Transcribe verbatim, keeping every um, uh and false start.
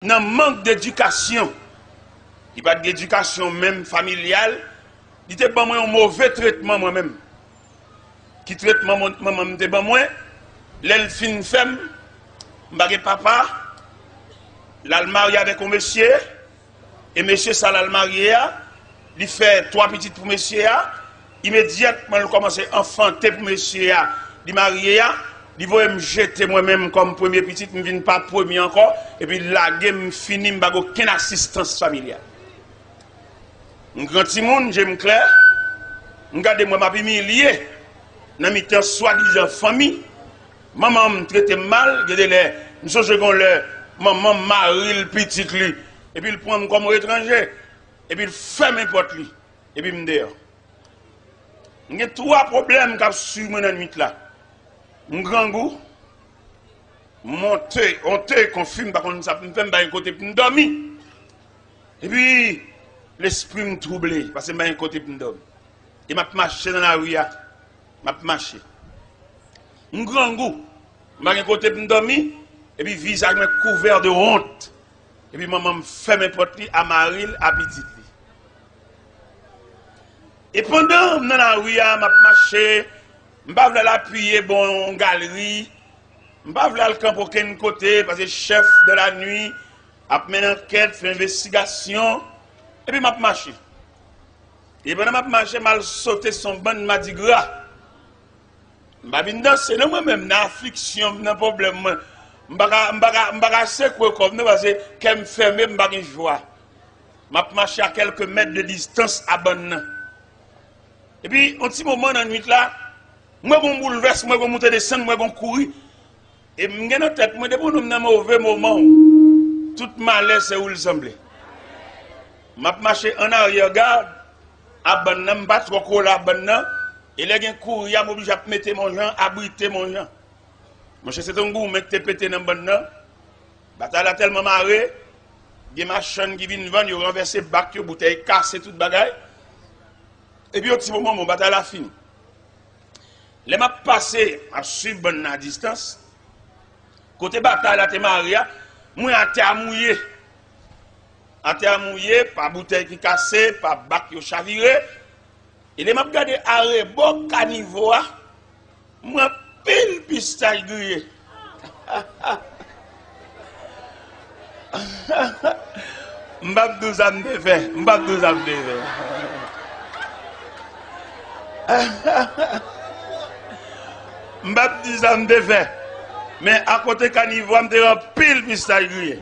nan mank dedikasyon. Li pa t gen edikasyon menm familyal. Li te ban mwen yon move tretman mwen menm. Ki tretman mon- manman m te ban mwen? Lè l fin fè m, m pa gen papa, l al marye avèk yon mesye, e mesye sa l al marye a, li fè twa pitit pou mesye a, imedyatman l kòmanse anfante pou mesye a, li marye a, li voye m jete mwen menm kòm premye pitit, m vin pa premye ankò, epi l lage m fini, m pa gen okenn asistans familyal. M gran timoun, je m klè, m gade m wè m ap imilye nan mitan swadizan fanmi. Manman m trete m mal, gen de lè, m sonje gen lè, manman m mari l pitit li, epi l pran m kòm etranje, epi l fèmen pòt li, epi m deyò. M gen twa pwoblèm k ap swiv mwen nan nwit la. M grangou, m onte, onte, konfi, m pa konn sa pou m fè, m pa gen kote pou m dòmi. Epi, lespri m twouble, paske m pa gen kote pou m dòmi. E m ap mache nan lari a, m ap mache. M grangou, m pa gen kote pou m dòmi, epi vizaj mwen kouvè de wont. Epi manman m fèmen pòt li a mari l, a pitit li. E pandan m nan lari a, m ap mache, m pa vle al apiye bò yon galri, m pa vle al kanpe okenn kote, paske chèf de la nuit ap mennen ankèt, fè envestigasyon, epi m ap mache. E pandan m ap mache, m al sote sou yon bann madigra. M pa vin danse non mwen menm, nan afliksyon m, nan pwoblèm mwen. M pa ka, m pa ka, m pa ka sekwe kò m non, paske kè m fèmen, m pa gen jwa. M ap mache a kèlke mèt de distans a bann nan. Epi, yon ti moman nan nwit la, m wè gon boulvès, m wè gon moute desann, m wè gon kouri. E m gen nan tèt mwen, depi w nan move moman w, tout malè se ou l sanble. M ap mache an aryè gad a bann nan, m pa twò kole a bann nan. E lè gen kouri a, m oblije ap mete m yon jan, abrite m yon jan. Monchè, se te yon goumen ki te pete nan bann nan. Batay la tèlman mare, gen machann ki vin vann, yo ranvèse bak yo, boutèy kase, tout bagay. Epi yon ti moman, bon, batay la fini. Lè m ap pase, m ap swiv bann nan a distans, kote batay la te mare a, m wè atè a mouye. Atè a mouye pa boutèy ki kase, pa bak yo chavire. E lè m ap gade arebò kanivo a, m wè anpil pistach griye. M p ap di w sa m te fè. M p ap di w sa m te fè. M p ap di sa m te fè. Men akote kanivo a, m te wè anpil pistach griye.